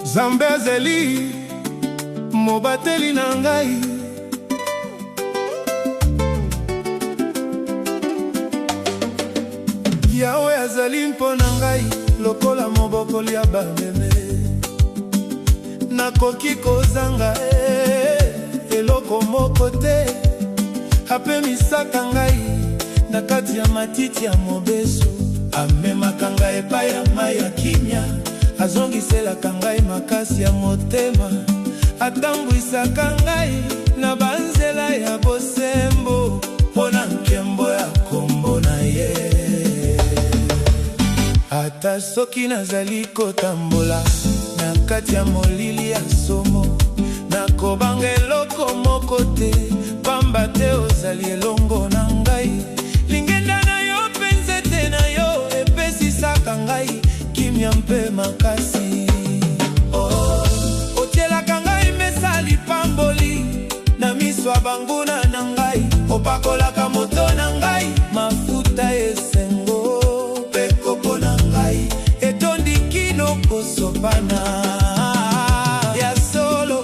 Nzambe azali mobateli na ngai. Yawe azali mpo na ngai lokola mobokoli ya bameme. Nakoki kozanga eh, eloko moko te. Apemisaka ngai na kati ya matiti ya mobesu. Amemaka ngai epai ya mai ya kimia. Azongiselaka ngai makasi ya motema. Atambwisaka ngai na banzela ya bosembo mpo na nkembo ya kombo na ye. Ata soki nazali kotambola na kati ya molili ya somo, nakobanga eloko moko te, pamba te ozali elongo na ngai. Lingenda na yo mpe nzete na yo epesisaka ngai kimia mpe makasi. Oh, otielaka ngai mesa lipamboli na miso ya banguna na ngai, opakolaka moto na ngai mafuta esengo, mpe kopo na ngai etondi kino kosopana. Ya solo,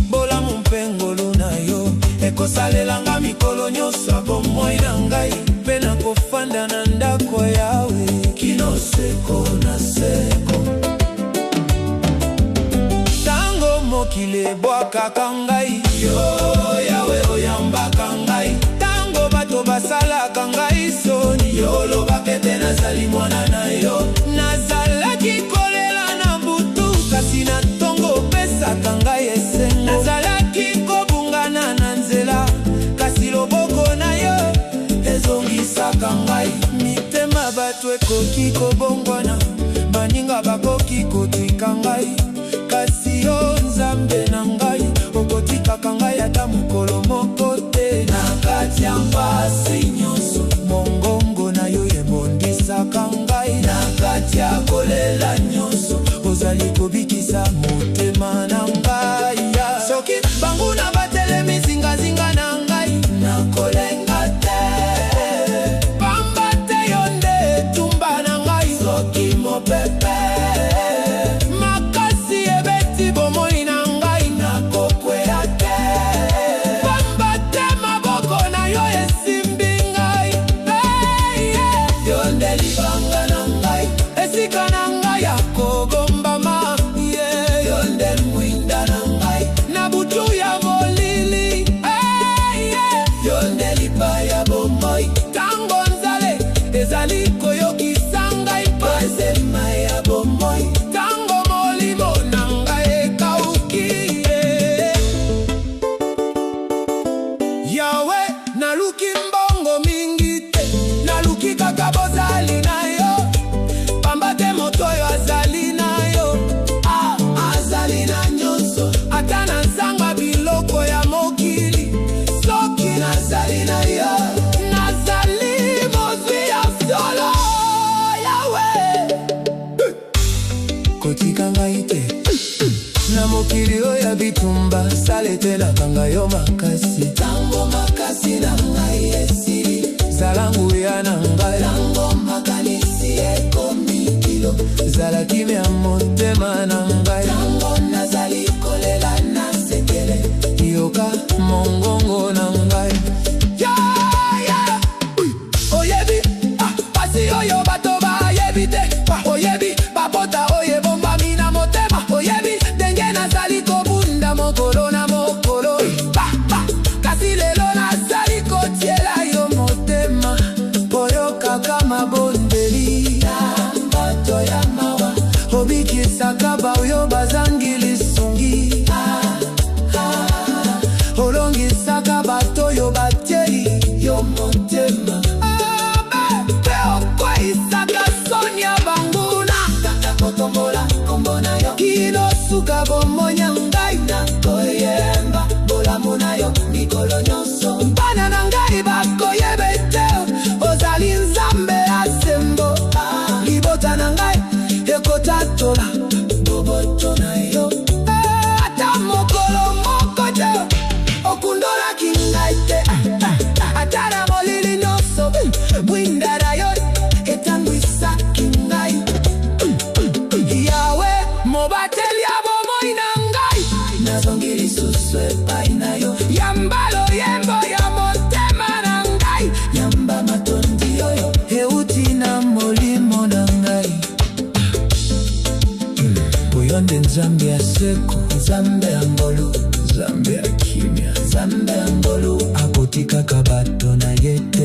bolamu mpe ngolu na yo ekosalela nga mikolo nyonso ya bomoi na ngai, mpe nakofanda na ndako ya Yawe kino seko na seko. Tango mokili ebwakaka ngai, yo Yawe oyambaka ngai. Tango bato basalaka ngai soni, yo olobaka ete nazali mwana na yo. Nazalaki kolela na butu, kasi na tongo opesaka ngai esengo. Nazalaki kobungana na nzela, kasi loboko na yo ezongisaka ngai. Mitema bato ekoki kobongwana, baninga bakoki kotika ngai, kasi yo Nzambe na ngai okotikaka ngai ata mokolo moko te. Na kati ya mpasi nyonso, mongongo na yo ebondisaka ngai. Na kati ya kolela nyonso, ozali kobikisa motema na ngai. Soki banguna batelemi zingazinga na ngai, nakolenga te, pamba te yo nde etumba na ngai. Soki mopepe makasi ebeti bomoi na ngai, nakokwea te, pamba te maboko na yo esimbi ngai. Hey, yeah. Yo nde libanga na ngai, esika na ngai ya kobombama, yeah. Yo nde mwinda na ngai na butu ya molili, hey, yeah. Yo nde lipa ya bomoi tango nzala ezali koyokisa ngai pasi, mai ya bomoi tango molimo na ngai ekauki, yeah. Yawe, naluki mbongo mingi te, naluki kaka bozali na yo, pamba te moto oyo azali na yo, ah, azali na nyonso. Ata nazanga biloko ya mokili, soki nazali na yo, nazali mozwi ya solo. Yawe, kotika ngai te na mokili oyo ya bitumba, sala ete nakanga yo makasi. Tango makasi na ngai esili, zala nguya na ngai. Tango makanisi ekomi kilo, zala kimia motema na ngai. Tango nazali kolela na sekele, yoka mongongo na ngai. Yeah. Oyebi, ah, pasi oyo bato bayebi te. Ah, oyebi bapota oyo ebombami na motema. Oyebi ndenge nazali kobunda mokolo na mokolo. Ba, ba. Kasi lelo nazali kotiela yo motema, oyokaka mabondeli na bato ya mawa, obikisaka baoyo bazangi lisungi, olongisaka bato oyo batieli yo motema, mpe okweyisaka Nazongi lisusu epai na yo. Yamba loyembo ya motema na ngai. Yamba matondi oyo euti na molimo na ngai. Oyo nde Nzambe ya seko. Nzambe ya ngolu. Nzambe ya kimia. Nzambe ya ngolu. Akotikaka bato na ye te.